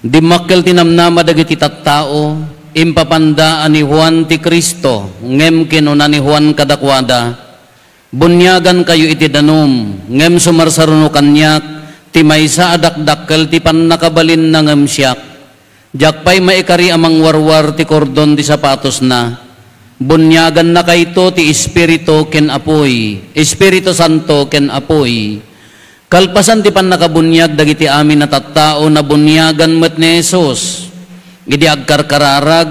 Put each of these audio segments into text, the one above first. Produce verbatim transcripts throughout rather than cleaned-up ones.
Dimmakkel ti namnama dagiti tattao, impapanda a ni Juan ti Cristo, ngem kinuna ni Juan kadakuada, "Buniagankayo iti danum, ngem sumarsaruno kaniak ti maysa a dakdakkel ti pannakabalinna ngem siak. Diak pay maikari a mangwarwar ti kordon ti sapatosna. Buniagannakayto ti Espiritu ken apuy, Espiritu Santo ken apuy." Kalpasan ti pannakabuniag dagiti amin a tattao, nabuniagan met ni Jesus. Idi agkarkararag,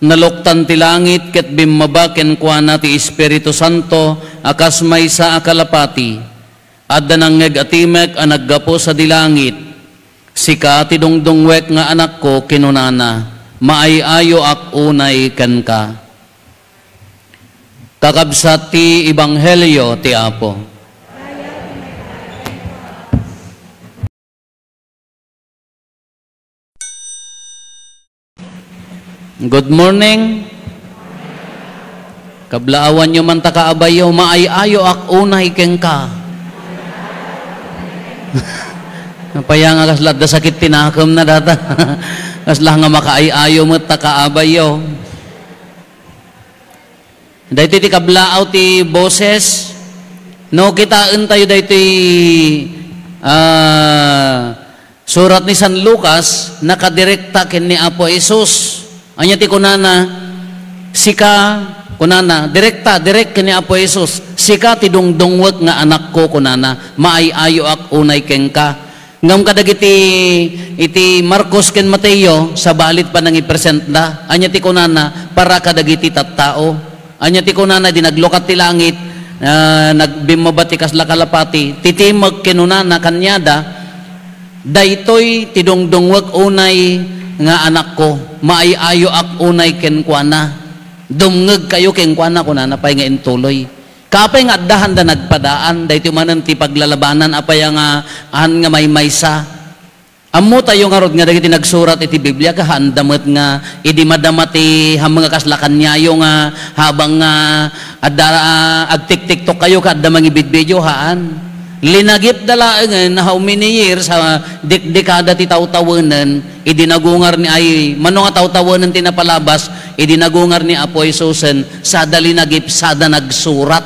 naluktan ti langit ket bimmaba kenkuana ti Espiritu Santo a kas maysa a kalapati. Adda nangngeg a timek a naggapu sadi langit. "Sika ti dungdungwek nga Anakko," kinunana, "maay-ayoak unay kenka." Kakabsat ti Ebanghelio ti Apo. Good morning. Kablaawanyo man ta kaabayyo, "Maay-ayoak unay kenka." Apay nga kasla adda sakit ti nakemna data. Kasla nga makaay-ayo met ta kaabayyo. Daytoy ti kablaaw ti boses. No kitaentayo daytoy, ah, surat ni San Lucas, nakadirekta ken ni Apo Jesus. Ania ti kunana? "Sika," kunana, direkta, direk ken ni Apo Jesus, "Sika ti dungdungwek nga Anakko," kunana, "maay-ayoak unay kenka." Ngem kadagiti, iti Marcos ken Mateo, sabali ti panangipresentda. Ania ti kunana? Para kadagiti tattao. Ania ti kunana? Idi naglukat ti langit, ah, nagbimmaba ti kasla kalapati, ti timek kinunana kaniada, "Daytoy ti dungdungwek unay nga Anakko, maay-ayoak unay kenkuana. Dumngegkayo kenkuana," kunana pay nga intuloy. Kaapay nga adda handa nagpadaan, daytoy manen ti paglalabanan, apay nga haan nga maymaysa. Ammotayo ngarud nga dagiti nagsurat iti Biblia, kahaanda met nga idi madama ti ham nga kasla kaniayo nga habang nga adda, ah, agtiktiktok kayo ket adda mangibidbidio, haan. Linagipda laengen, how many years, ha, dikdikada ti tawtawenen, idi nagungar ni, ay, mano nga tawtawenen ti napalabas, idi nagungar ni Apo Jesusen, sada linagip, sada nagsurat.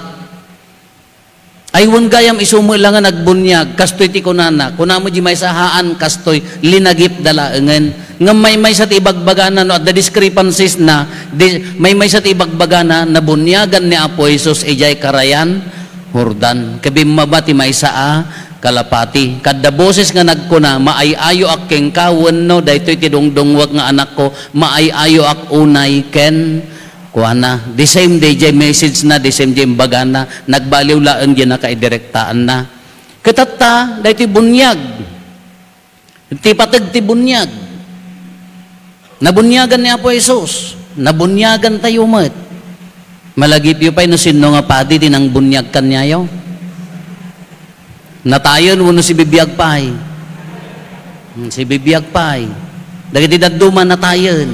Ay, wen gayam isu met la nga nagbuniag, kastoy ti kunana. Kunamo di maysa, haan, kastoy, linagipda laengen. Ngem maymaysa ti ibagbagana, no, adda discrepancies na, di, maymaysa ti ibagbagana, nabuniagan ni Apo Jesus idiay karayan Jordan. Ket bimmaba ti maysa a kalapati. Ket adda boses nga nagkuna, "Maay-ayoak kenka," wenno, "Daytoy ti dungdungwek nga Anakko, maay-ayoak unay ken," kuana. The same day, jay message na, the same day, imbagana, nagbaliw laeng jay nakaidirektaanna. Ket tatta, daytoy buniag. Ti pateg ti buniag. Nabuniagan ni Apo Jesus. Nabuniagan tayo met. Malagipyo pay no sinno nga padi ti nangbuniag kaniayo. Natayen wenno sibibiag pay? Hmm, sibibiag pay. Dagiti dadduma natayen.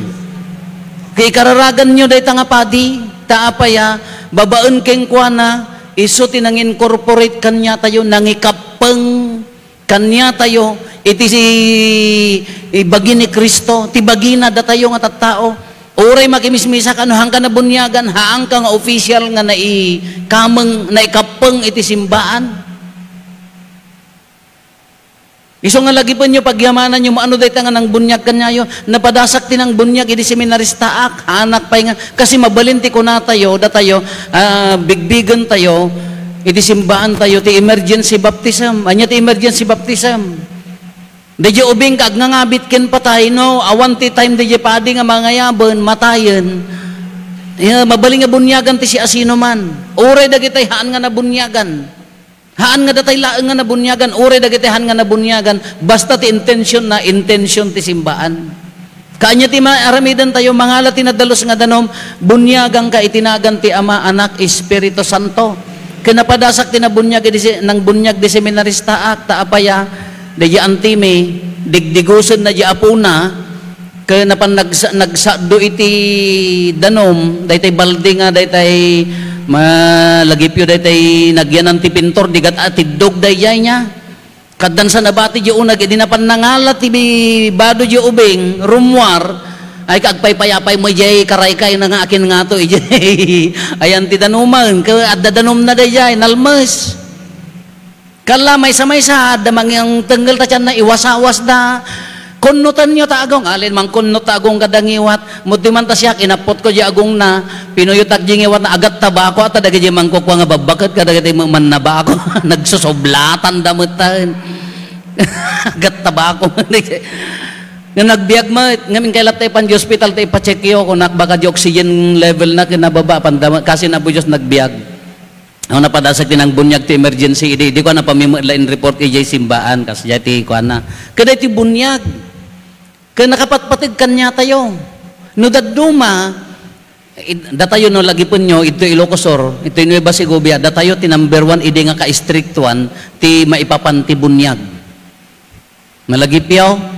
Ket ikararaganyo dayta nga padi, ta apay a, babaen kenkuana, isu ti nang-incorporate kaniatayo, nangikappeng kaniatayo, iti si, ibagi ni Cristo, ti bagina datayo nga tattao. Uray makimismisak, no haanka nabuniagan, haanka nga official nga naikameng, naikappeng iti simbaan. Isu nga lagipenyo, pagyamananyo, maano dayta nga nangbuniag kaniayo? Napadasak ti nangbuniag idi seminaristaak, haanak pay nga, kasi mabalin ti kunatayo, datayo, ah, bigbigentayo, iti simbaantayo, ti emergency baptism. Ania ti emergency baptism? Daydiay ubing ket agngangabit ken patay, no, awan ti time daydiay padi nga mangayaben, matayen. Ya, mabalin nga buniagan ti siasinoman. Uray dagitay haan nga nabuniagan. Haan nga datay laeng nga nabuniagan, uray dagitay haan nga nabuniagan, basta ti intention na, intention ti simbaan. Kaanya ti ma-, aramidentayo, mangala ti nadalus nga danum, buniaganka iti nagan ti Ama, Anak, Espiritu Santo. Ken napadasak ti nabuniag idi si-, nangbuniag di seminaristaak, ta apay a, daydiay antimi, digdigusenna di apona, ken napan nagsa-, nagsado iti danum, daytoy balde nga daytoy malagipyo, daytoy nagyanan ti pintor, di gat-, a, tiddog daydiay nia. Kaddan sa nabati di unag, idi napan nangala ti bi-, bado di ubing, rummuar, ay ka agpaypayapay mo jay karaykay na nga akin ngato, ijay ayan ti danuman, ka adda danum na dayjay, nalmes. Kalla, maysa-maysa, adda mangyang tenggel ta tiyan na iwasawas da. Kunnotenyo ta agong, alin man kunnot ta agong kada ngiwat. Muddi man ta siak, inappot ko di agong na, pinuyotak di ngiwat na, agat tabako, at dagiti mangkukwa nga babbaket, kadagiti mannabako, nagsusublatan da metten. Agat tabako. Nga nagbiag met, ngamin kay latta ipan di hospital ta ipacheckyo, kunak baka di oxygen level na kinababa, pandama, kasi na Diyos nagbiag. Ako napadasag ti nangbuniag ti emergency, idi, idi ko na pamimedla in report ijay simbaan, kas jay ti kuana. Kada iti buniag, ka nakapatpateg kanya tayo. No dadduma, id-, datayo no lagipenyo, idto Ilocos Sur, idto Nueva Segovia, datayo ti number one, idi nga ka-strictuan, ti maipapan ti buniag. Malagipyo?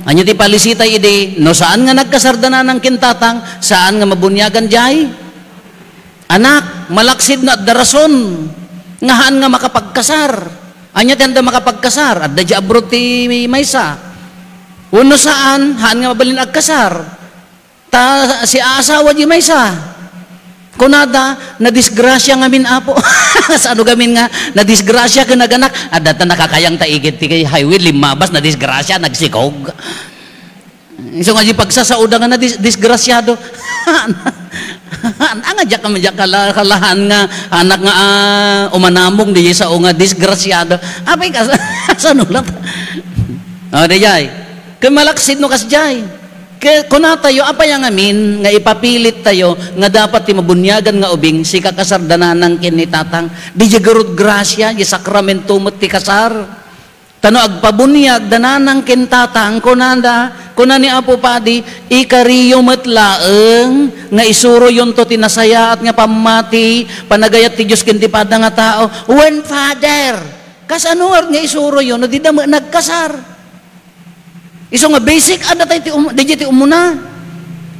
Anya ti palisitay idi, no saan nga nagkasar da nanang ken tatang, saan nga mabuniagan jay? Anak, malaksid no adda rason nga haan nga makapagkasar. Anya ti anda makapagkasar? Adda di abroad ti maysa. Wenno saan, haan nga mabalin agkasar. Ta si asawa di maysa. Kunada, "Nadisgrasya ngamin, Apo." Sano gamin nga, "Nadisgrasya ken naganak." Adda ta nakakayang ta igid ti highway, limmabas, nadisgrasya, nagsikog. Isu nga di pagsasauda nga nadis-, disgrasyado. Anga diak, diak kala-, kalahan nga anak nga, ah, umanamong di sao nga disgrasyado. Apay ka, sano lang? O, di jay. Ken malaksid no kasjay. Ke-, kunatayo, apay a ngamin nga ipapilit tayo nga dapat ti mabuniagan nga ubing, sikakasar da nanang ken ni tatang? Di diay garud grasia, di sakramento met ti kasar. Ta no agpabuniag da nanang ken tatang, kunada, kuna ni Apo Padi, "Ikariyo met laeng nga isuroyonto ti nasayaat nga pammati, panagayat ti Dios ken ti pada nga tao." Wen, Father, kasano nga isuroyo no dida met nagkasar? Isu nga basic a datay ti um-, dayjay ti umuna.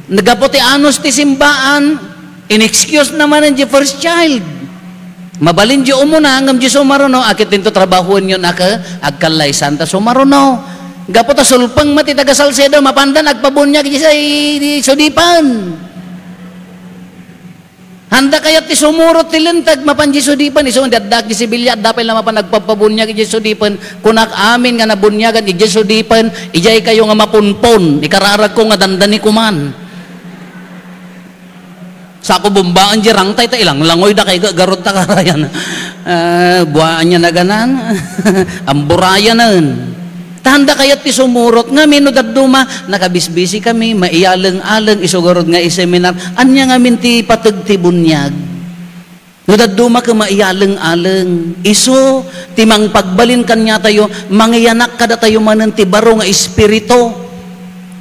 Naggapu ti anus ti simbaan, in-excuse na manen di first child. Mabalin di umuna, ngem di sumaruno, a ket dinto trabahoenyo a ke, agkallaysan ta sumaruno. Gapu ta sulpeng met ti taga Salcedo, mapandan agpabuniag di say, di sudipen. Handa kayat ti sumurot ti linteg mapan di sudipen, isu nga addaak di Sevilla, adda pay la mapan agpapabuniag di sudipen, kunak amin nga nabuniagan di sudipen, ijay kayo nga mapunpon, ikararagko nga dandani kuman. Sako bumbaan di rangtay, ta ilanglangoy da kay garud ta karayan. Ah, buaan niya naganan. Amburayanen. Ta handa kayat ti sumurot ngamin no dadduma, nakabisbisi kami, maiyaleng-aleng, isu garud nga iseminar. Ania ngamin ti pateg ti buniag? No dadduma ket maiyaleng-aleng. Isu ti mangpagbalin kaniatayo, mangiyanak kadatayo manen ti baro nga espiritu.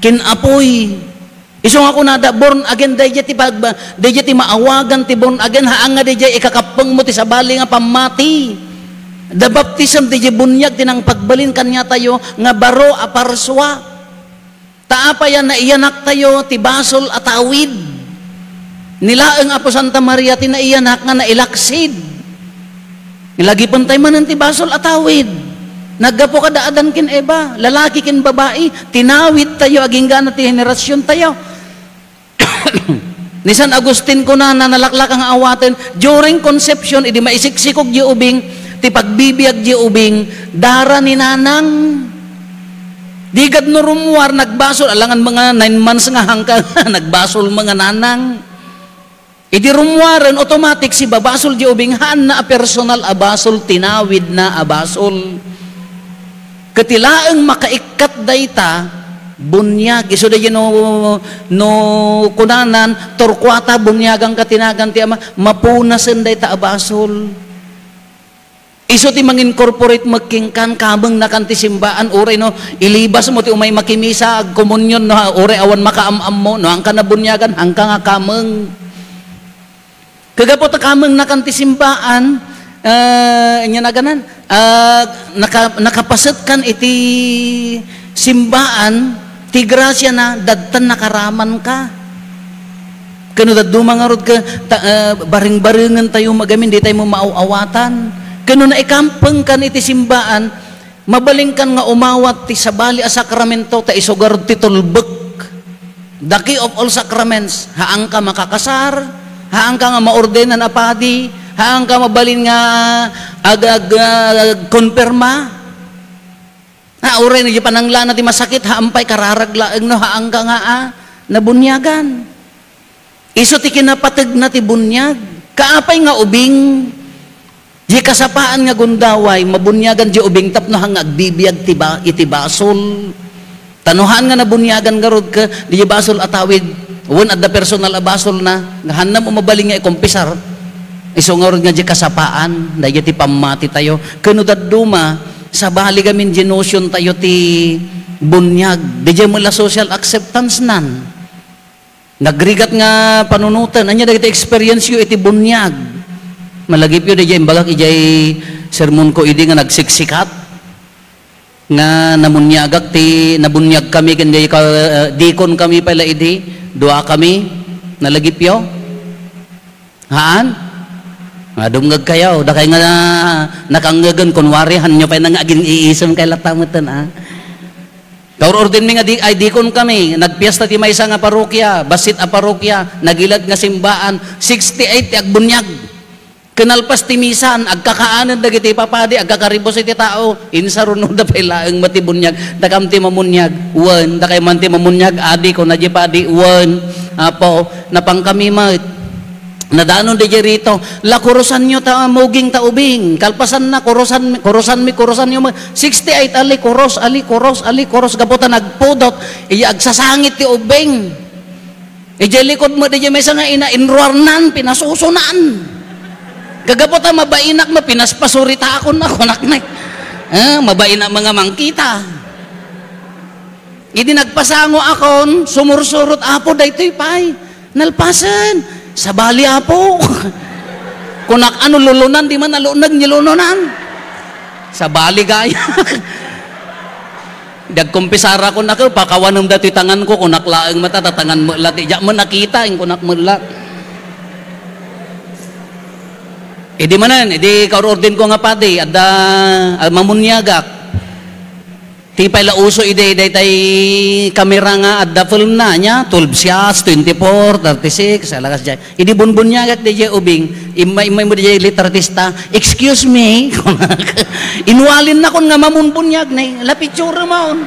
Ken apuy. Isu nga kunada, born again, daydiay ti pagba-, daydiay ti maawagan ti born again, haan nga daydiay ikakappengmo ti sabali nga pammati. The baptism, daydiay buniag ti nangpagbalin kaniatayo nga baro a parsua. Ta apay a naiyanaktayo ti basol a tawid? Ni laeng Apo Santa Maria ti naiyanak nga nailaksid. Lagipentayo manen ti basol a tawid. Naggapu kada Adan ken Eva, lalaki ken babai, tinawidtayo agingga ti henerasiontayo. Ni San Agustin kunana, nalaklaka nga awaten, during conception, idi maisiksikog di ubing, ti pagbibiag di ubing, dara ni nanang. Di gad no rummuar, nagbasol, alangan mga nine months nga hangka, nagbasol mga nanang. Idi rummuaren, automatic, sibabasol di ubing, haanna a personal a basol, tinawidna a basol. Ket ti laeng makaikkat dayta, buniag. Isu daydiay no, no kunanan, turkuata, buniagan ka ti nagan ti Ama, mapunasen dayta a basol. Isu ti mangincorporate met kenkan, kamengnakan ti simbaan, uray no, ilibasmo ti umay makimisa, agkomunyon, no, uray awan makaam-ammo, no, haanka nabuniagan, haanka nga kameng. Kagapu ta kamengnakan ti simbaan, ah, ania naganan, ah, naka-, nakapasetkan iti simbaan, ti grasiana, dadtan nakaramanka. Ken no dadduma ngarud ket ta-, ah, bareng-barengentayo met gamin, ditayo met maaw-awatan. Ken no naikampengkan iti simbaan, Mabalinkan nga umawat ti sabali a sakramento ta isu ngarud ti tulbek. The key of all sacraments. Haanka makakasar, haanka nga maordenan a padi, haanka mabalin nga ag-, ag-, agkonfirma. Ah, uray no di pananglana ti masakit, haan pay kararag laeng no haanka nga, ah, nabuniagan. Isu ti kinapategna ti buniag. Kaapay nga ubing, di kasapaan nga gundaway, mabuniagan di ubing tapno haan nga agbibiag ti ba-, iti basol. Ta no haan nga nabuniagan ngarud ket di basol a tawid, wen adda personal a basolna, nga haan na mabalin nga ikompisar. Isu ngarud nga di kasapaan, daydi ti pammatitayo. Ken no dadduma, sabali gamin di notion tayo ti buniag. Di met la social acceptance nan. Nagrigat nga panunoten. Ania dagiti experience yo iti buniag? Malagipyo, diay imbagak idiay sermonko idi nga nagsiksikat nga namuniagak ti, nabuniag kami ken diay ka-, eh, dikon kami pay la idi, dua kami. Nalagipyo? Haan? Nga dumngeg kayo, dakay nga nakangngegen, kunwari, hanyo pay na nga agin-iisem kay latta metten, ah. Kaur-urdinmi nga di-, ay, dikon kami, nagpiesta ti maysa nga parokya, bassit a parokya, nagilad nga simbaan, sixty-eight ti agbuniag. Kinalpas ti misan, agkakaanen dagiti papadi, agkakaribus iti tao, insarunoda pay laeng met ti buniag, dakam ti mamuniag, wen, dakay man ti mamuniag, adi, kuna di padi, wen, Apo, napankami met. Nadanon diay rito, la kurosanyo ta muging ta ubing. Kalpasanna, kurosan-, kurosanmi, kurosanyo met. Sixty-eight, ali kuros, ali kuros, ali kuros. Gapu ta nagpudot, iya agsasangit ti ubing. Idiay likud met, idiay maysa nga ina, inruarnan, pinasusunan. Kagapu ta mabainak met, pinaspasuritakon na, kunak na. Eh, mabainak nga mangkita. Idi nagpasango akon, sumursurot, Apo, daytoy pay. Nalpasen. Sabali, Apo. Kunak, ano, lulunan, di man naluneg, nilununan. Sabali, gaya. Dagkumpisara ko, naka, pakawanem datoy tangan ko, kunak laeng mata, tatangan mo la, ti, diak mo nakita, ing kunak mo la. Idi manen, idi kaur-urdin ko nga padi, adda, ah, mamuniagak. Ti pay la uso idi, daytay kamera nga adda film na, nia, twelve shots, twenty-four, thirty-six, alakas jay. Idi bunbuniagak diay ubing, imma-, imma-, imma diay litratista, "Excuse me," inwalin nakon nga mamunbuniag, ne, la picture maon.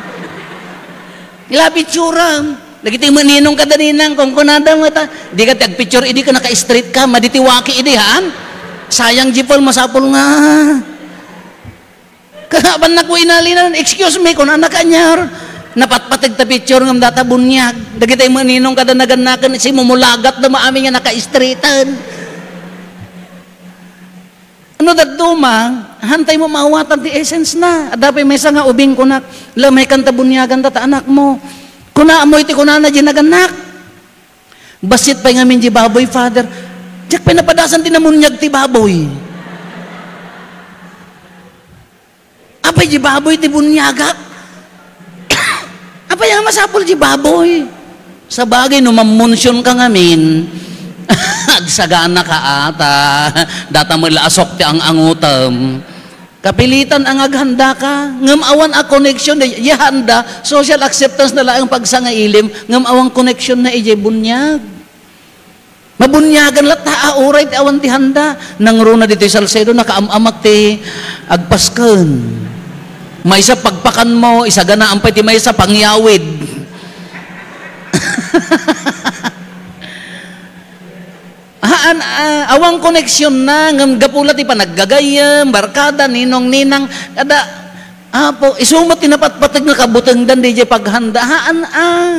La picture. Dagiti maninong kada ninang, kunkunada mo ta, "Di ka ti agpicture, idi ka naka-straight ka, madi ti waki idi, haan? Sayang di film, masapul nga." Kanabannak ko inalinan, "Excuse me," kunana kaniar. Napatpateg ta picture ngem data buniag. Dagiti maninong kada nagannaken, simumulagat da maamin nga naka-straighten. Ano dadduma, hantay mo maawatan ti essence na. Adda pay maysa nga ubing kunak, "Lamay kan ta buniagan ta, ta anak mo." Kuna, ammoy ti kunana di nagannak. Bassit pay ngamin di baboy, Father. Diak pay napadasan ti namuniag ti baboy. Apay di baboy ti buniagak? Apay a masapul di baboy? Sabagay, no mammunsion ka ngamin, agsagana ka ata. Data met la asok ti ang-angutem. Kapilitan a nga aghanda ka. Ngem awan a connection. Di, di handa, social acceptance na laeng pagsangailim. Ngem awan connection na idiay buniag. Mabuniagan latta a uray ti awan ti handa. Nangruna ditoy Salcedo, nakaam-amak ti agpasken. Maysa pagpakan mo, isaganaam pay ti maysa pangyawid. Haan, ah, awan connection na, ngem gapu la ti panaggagayyem, barkada, ninong, ninang, kada, Apo, isu met ti napatpateg nga kabutengdan diay paghanda. Haan, ah.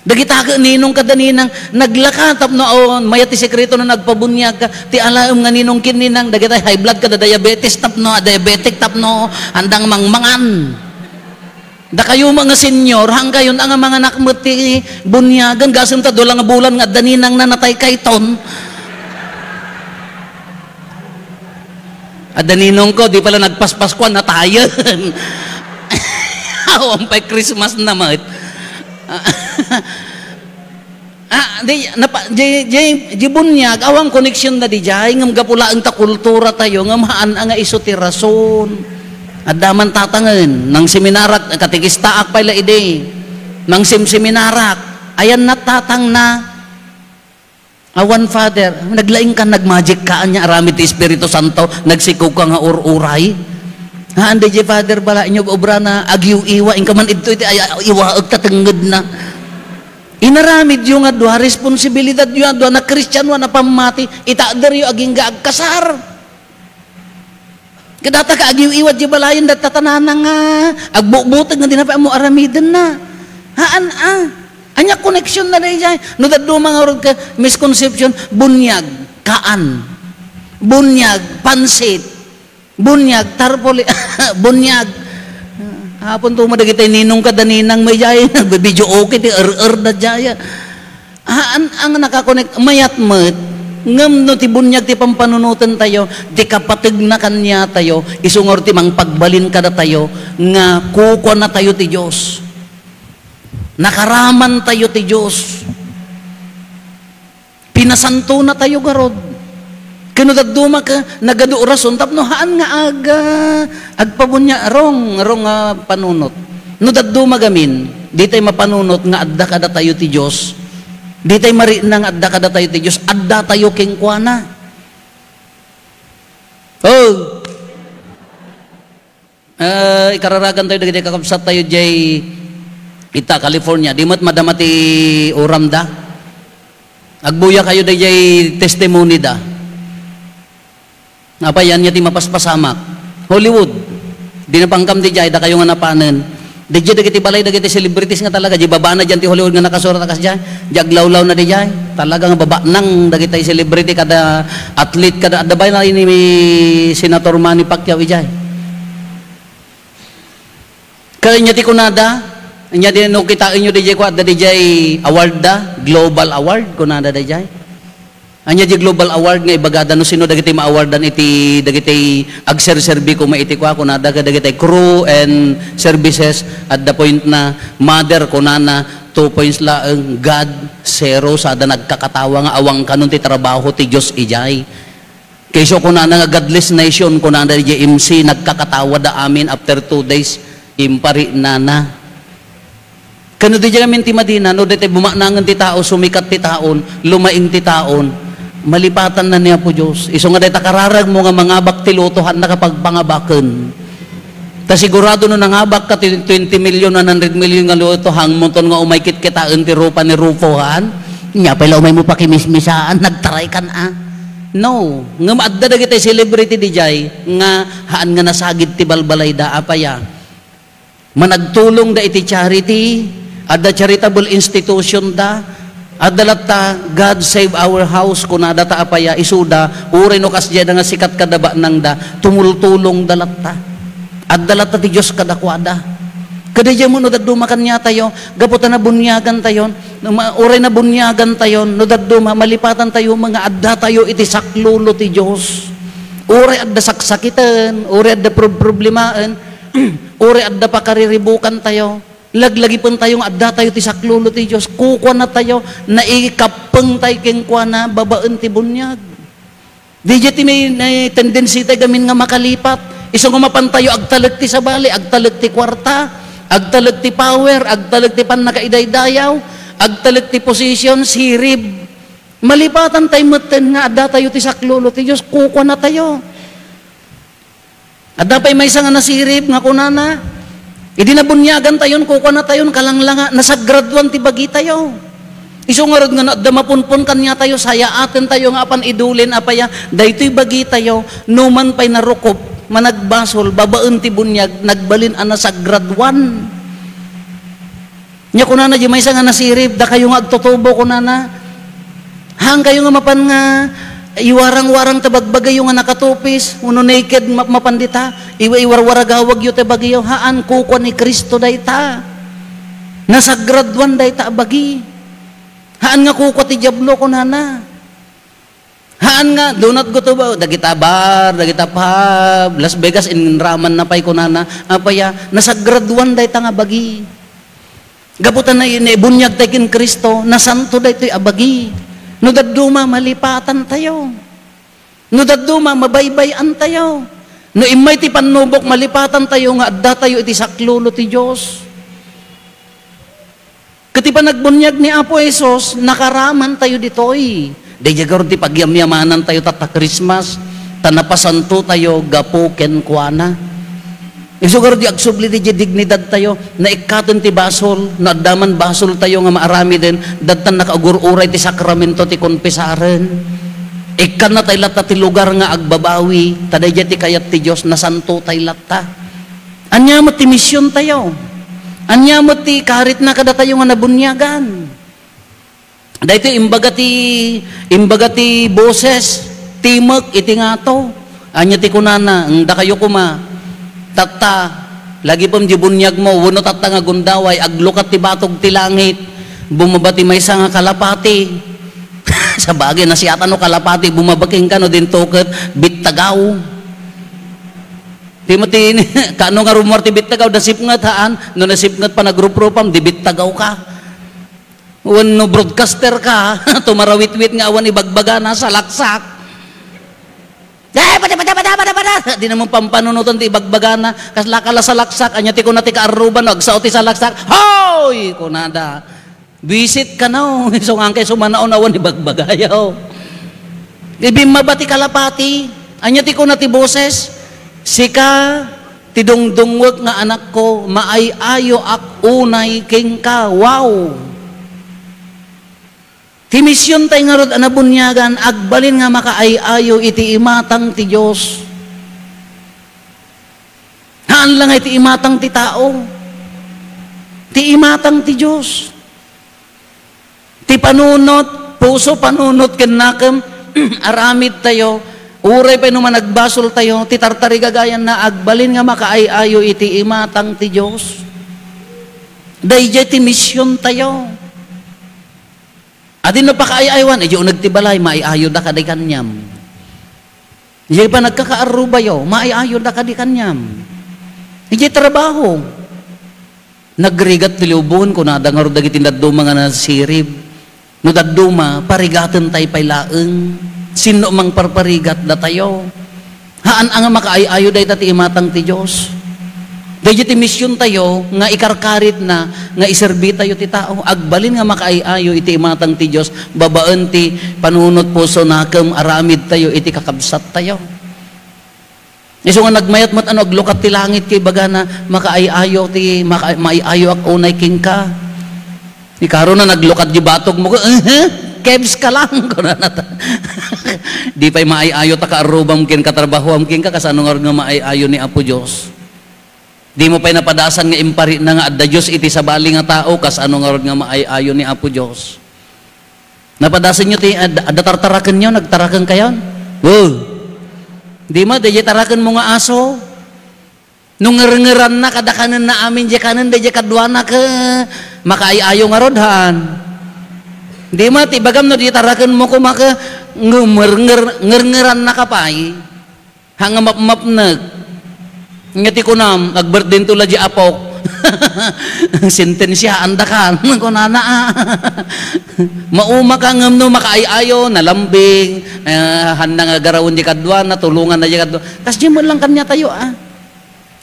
Dagita ket ninong kada ninang, naglaka tapno, aw, mayat ti sekreto no nagpabuniag ka. Ti alaem nga ninong ken ninang, dagita high blood kada diabetes tapno, ah, diabetic tapno, andang mangmangan. Dakayo met nga senior, hangkayon a nga manganak met ti buniagan, gasem ta dula nga bulan nga adda ninang na natay kayton. Adda ninong ko, di pala nagpaspaskuan, natayen. Awan pay Christmas na met. Ah, di, napa-, di, di, di buniag, awan connection na di jay, ngem gapu laeng ta kultura tayo, ngem haan a nga isu ti rason. Adda man tatangen, nangseminarak, katekistaak pay la idi. Nangsemseminarak, ayanna tatangna. Awan, Father, naglaing ka, nagmagic ka, ania aramid ti Espiritu Santo, nagsikog ka nga ur-uray. Haan, di di, Father, bala inyo obrana, agiw-iwa, inka man idto iti ay, iwaek ta tengngedna. Inaramidyo nga dua, responsibilidadyo nga dua, na Kristiano a pammati, itadderyo agingga agkasar. Kadata ka agiw-iwat di balayen, dagta tanana nga agbutbuteg nga di na pay ammo aramidenna. Haan a. Ania connection na dayjay? No dadduma nga urod ka misconception, bunyag, kaan. Bunyag, pansit. Bunyag, tarpuli. Bunyag. Apon to mo dagiti ninong kada ninang mo ijay. Video okay, ti er-er da jaya. Haan ang nakakonek, mayat met. Ngem no ti bunyag ti pampanunoten tayo, ti kapategna kaniatayo, isu nga ti mangpagbalin kadatayo, nga kukuana tayo ti Dios. Nakaraman tayo ti Dios. Pinasantona tayo garud. Ken no dadduma ka, nagadu rason, tapno haan nga aga, agpabunya, rong, rong nga panunot. No dadduma gamin, di tay mapanunot nga adda kadatayo ti Dios. Di tay marikna nga adda kadatayo ti Dios, adda tayo kenkuana. Oh! Eh, ikararagan tayo dagiti kakabsat tayo jay ita California. Di met madama ti uram da. Agbuya kayo dayjay testimony da. Apay, ania ti mapaspasamak? Hollywood. Di na pangkam di jay, dakayo nga napanen. Di jay dagiti balay, dagiti celebrities nga talaga, di babana dyan ti Hollywood nga nakasurat a kas jay. Di aglawlaw na di jay. Talaga nga babanang dagiti celebrity, kada athlete, kada adda bay na ini Senator Manny Pacquiao ijay. Kanya ti kunada, anya di no kitaen nyo di jay, kuwa, adda di jay award da, global award, kunada di jay. Anya di global award nga ibagada no sino dagiti ma-awardan iti dagiti agserserbi koma iti kuwa, kunada ka dagiti crew and services, at the point na mother, kunana, two points laeng, God, zero, sada nagkakatawa nga awan kanon ti trabaho ti Dios ijay. Kayso kunana nga godless nation, kunana di M C, nagkakatawa da amin after two days, impari nana. Kano di amin ti madina, no, daytoy bumaknangen ti tao, sumikat ti taon, lumaing ti taon, malipatan na ni Apo Dios. Isu nga dayta kararag mo nga mangabak ti loto, haan na kapagpangabaken. Ta sigurado no nangabak ka ti twenty million, one hundred million nga loto, hangmonton nga umay kitkitaen ti rupa ni Rufo, haan? Nya pay la umay mo pakimismisaan, nagtaray kan a. No, ngem adda dagiti celebrity di jay nga haan nga nasagid ti balbalayda, apay a? Managtulongda iti charity, adda charitable institution da, adda latta, "God save our house," kunada ta apay a, isuda, uray no kasdiay da nga sikat kada baknangda, tumultulongda latta. Adda latta ti Dios kadakuada. Kadi diay mo no dadduma kaniatayo, gapu ta nabuniagantayon, no ma-, uray nabuniagantayon, no dadduma, malipatantayo nga addatayo iti saklolo ti Dios. Uray adda saksakiten, uray adda prob-, problemaen, Uray adda pakariribukantayo, laglagipentayo nga addatayo ti saklolo ti Dios, kukuanatayo, naikappengtayo kenkuana babaen ti buniag. Didiay ti may, may tendency tayo gamin nga makalipat. Isu nga mapantayo agtalek ti sabali, agtalek ti kuarta, agtalek ti power, agtalek ti pannakaidaydayaw, agtalek ti position, sirib. Malipatan tayo metten nga addatayo ti saklolo ti Dios, kukuanatayo. Adda pay maysa nga nasirib nga kunana, idi nabuniagantayon, kukuanatayon, kalanglanga, nasagraduan ti bagitayo. Isu ngarud nga adda mapunpon kaniatayo, sayaatentayo nga apan idulin, apay a, daytoy bagitayo, numan pay narukop, managbasol, babaen ti buniag, nagbalin a nasagraduan. Nya kunana, di maysa nga nasirib, "Dakayo nga agtutubo," kunana. "Haan kayo nga mapan nga iwarang-warang ta bagbagayo nga nakatupis, wenno naked, ma-, mapan dita, iwa-, iwarwaragawagyo ta bagiyo." Haan, kukua ni Cristo dayta. Nasagraduan dayta a bagi. Haan nga kukua ti Diablo, kunana. Haan nga, do not go to ba-, dagita bar, dagita pub, Las Vegas, inraman na pay kunana, apay a, nasagraduan dayta nga bagi. Gapu ta na-, naibuniag tayo ken Cristo, nasanto daytoy a bagi. No dadduma, malipatan tayo. No dadduma, mabaybay-an tayo. No immay ti pannubok, malipatantayo nga addatayo iti saklolo ti Dios. Ket ti panagbuniag ni Apo Jesus, nakaramantayo ditoy. Daydiay garud ti pagyamyamanantayo tatta Christmas, ta napasantotayo gapu kenkuana. Isu garud ti agsubli daydiay dignidadtayo, naikkaten ti basol, no adda man basoltayo nga maaramiden, dadtan nakaugur-uray ti sakramento ti konfesaren. Ikkannatay latta ti lugar nga agbabawi, ta daydiay ti kayat ti Dios, nasantotay latta. Ania met ti misiontayo? Ania met ti karitna kadatayo nga nabuniagan? Daytoy imbaga ti, imbaga ti boses, timek iti ngato. Ania ti kunana, "Dakayo koma, tatta, lagipem di buniagmo, wenno tatta nga gundaway, aglukat ti batog ti langit, bumaba ti maysa nga kalapati." Sabagay, nasiatan no kalapati, bumaba kenka, no dinto ket bittagaw. Di mo ti, kaano nga rummuar ti bittagaw, nasipnget, haan? No nasipnget, panagruprupam, di bittagaw ka. Wenno broadcaster ka, tumarawitwit nga awan ibagbagana, salaksak. Eh, pada, pada, pada, pada, pada. Di naman pampanunutan ti ibagbagana. Kasla ka la salaksak, anya ti kuna ti kaarruba, no, agsao ti salaksak. Hoy! Kunada. Buisit ka na, oh. Isu nga kay sumanaon awan ibagbagayo. Ibimmaba ti kalapati. Anya ti kuna ti boses? Sika ti dungdungwek nga anakko, maay-ayoak unay kenka. Wow! Ti misiontay ngarud a nabuniagan, agbalin nga makaay-ayo iti imatang ti Dios. Haan la nga iti imatang ti tao. Ti imatang ti Dios. Ti panunot, puso panunot ken nakem, aramid tayo, uray pay no managbasoltayo, ti tartarigagayanna agbalin nga makaay-ayo iti imatang ti Dios. Daydiay ti misiontayo. Adi no pakaay-aywan, idiay uneg ti balay, maay-ayoda kadi kaniam. Idiay panagkakaarrubayo, maay-ayoda kadi kaniam. Idiay trabaho, nagrigat ti liwbon, kunada ngarud dagiti dadduma nga nasirib. No dadduma, parigatentay pay laeng. Sinno mangparparigat datayo? Haan a nga makaay-ayo dayta ti imatang ti Dios. Daydiay ti misiontayo nga ikarkaritna nga iserbitayo ti tao. Agbalin nga makaay-ayo iti imatang ti Dios babaen ti panunot puso nakem aramidtayo iti kakabsattayo. Isu nga nagmayat met a no aglukat ti langit ket ibagana, makaay-ayo ti, maka-, maay-ayoak unay kenka. Ikaruna, naglukat di batog mo, "Eh, kebs ka lang," kunana ta. Di pay maay-ayo ta kaarrubam ken katrabahoam kenka, kasano ngarud nga maay-ayo ni Apo Dios? Di mo pay napadasan nga imparitna nga adda Dios iti sabali nga tao, kasano ngarud nga maay-ayo ni Apo Dios? Napadasanyo ti ad-, adda tartarakenyo, nagtaraken kayon? Wow! Di ma, daydiay tarakenmo nga aso. No ngerngeranna, kada kanenna amin, di kanen, daydiay kaduana ke, makaay-ayo ngarud, han. Di ma, ti bagam no di tarakenmo koma ke, ngernger-, ngerngeranna ka pay. Ha nga mapmapnek. Nga ti kunam, agbirthdayto la di apok. Sentensiaandakan, kunana, ah. Mauma ka ngem no makaay-ayo, nalambing, eh, handa nga garawen di kaduana, tulongan na di kaduana. Kas di mo lang kanya tayo, ah.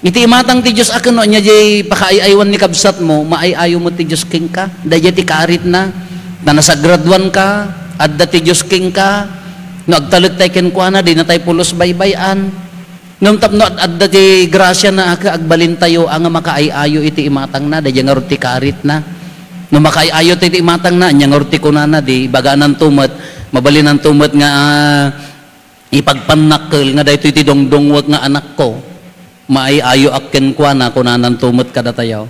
Iti imatang ti Dios a ken no anya di pakaay-aywan ni kabsatmo, maay-ayo met ti Dios kenka. Daydiay ti karitna. Ta nasagraduan ka, adda ti Dios kenka. No agtalek tay kenkuana, di na tay pulos baybay-an. Ngem tapno ad-, adda ti grasiana a ke-, agbalintayo a nga makaay-ayo iti imatangna, daydiay ngarud ti karitna. No makaay-ayo ti, ti imatangna, anya ngarud ti kunana, di ibagananto met, mabalinanto met nga, ah, ipagpannakkel nga daytoy ti dungdungwek nga anakko. Maay-ayoak kenkuana, kunananto met kadatayo.